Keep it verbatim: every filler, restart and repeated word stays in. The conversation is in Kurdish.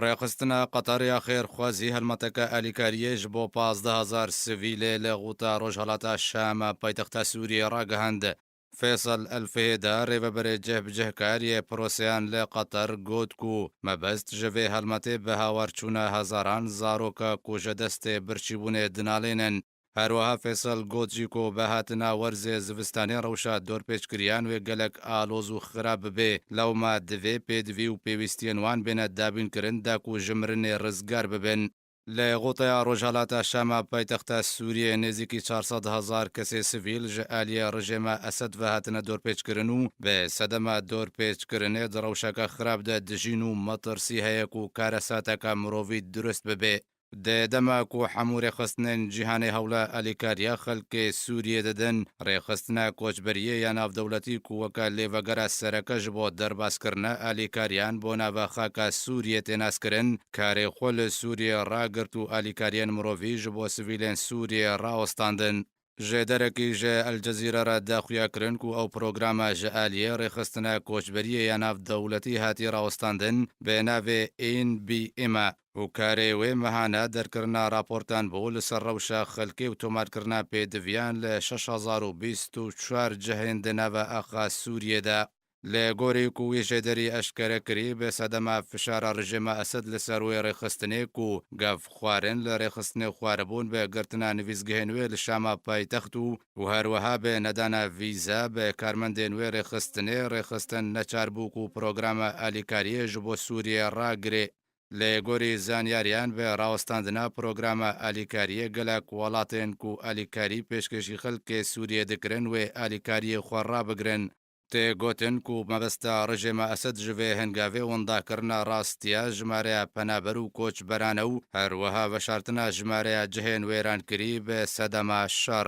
Rêxistina Qetar ya xêrxwazî helmeteke alîkariyê ji bo pazdeh hezar sivîlê li Xûta Rojhilata Şam a paytexta Sûriyê ragihand. Fêsal El Fihêda, rêveberê cihbicihkar yê proseyan li Qetar, got ku mebest ji vê helmetê bi hawarçûna hezaran zaroka ku ji destê birçîbûnê dinalênin. Her wiha Fêsal got jî ku bi hatina werzê zivistanê rewşa dorpêçkiriyan wê gelek aloz û xirab bibe, lewma divê pêdivî û pêwîstiyên wan bêne dabînkirin da ku ji mirinê rizgar bibin. Li Xûteya Rojhilata Şama paytexta Sûriyê nêzîkî çar sed hezar kesê sivîl ji aliyê rejêma Esed ve hatine dorpêçkirin û bi sedema dorpêçkirinê di rewşeke xirab de dijîn û metirsî heye ku karesateke mirovî dirust bibe. Di dema ku hemû rêxistinên cîhanê hewla alîkariya xelkê Sûriyê didin, rêxistina koçberiyê ya navdewletî ku weke lêvegera sereke ji bo derbaskirina alîkariyan bo nava xaka Sûriyê tê naskirin, karê xwe li Sûriyê ragirt û alîkariyên mirovî ji bo sivîlên Sûriyê rawestandin. Ji derekî ji El Cezîre re daxuya kirin ku ew programa ji aliyê rêxistina koçberiyê ya navdewletî hatî rawestandin, bi navê În Bi Îme û karê wê mehane derkirina raportan bû li ser rewşa xelkê û tomarkirina pêdiviyan li şeş hezar û bîst û çar cihên di nava axa Sûriyê de. Li gorî ku wî jêderî eşkere kirî, bi sedema fişara rejêma Esed li ser wê rêxistinê ku gevxwarin li rêxistinê xwaribûn bi girtina nivîsgehên wê li Şama paytext û, û her wiha bi nedana vîza bi karmendên wê rêxistinê, rêxistin neçar bû ku programa alîkariyê ji bo Sûriyê ragirê. Li gorî zanyariyan, bi rawestandina programa alîkariyê gelek welatên ku alîkarî pêşkêşî xelkê Sûriyê dikirin wê alîkariyê xwe rabigirin. Tê gotin ku mebesta rejêma Esed ji vê hingavê wendakirina rastiya jimareya penaber û koçberan e û her wiha veşartina jimareya cihên wêrankirî bi sedema şer.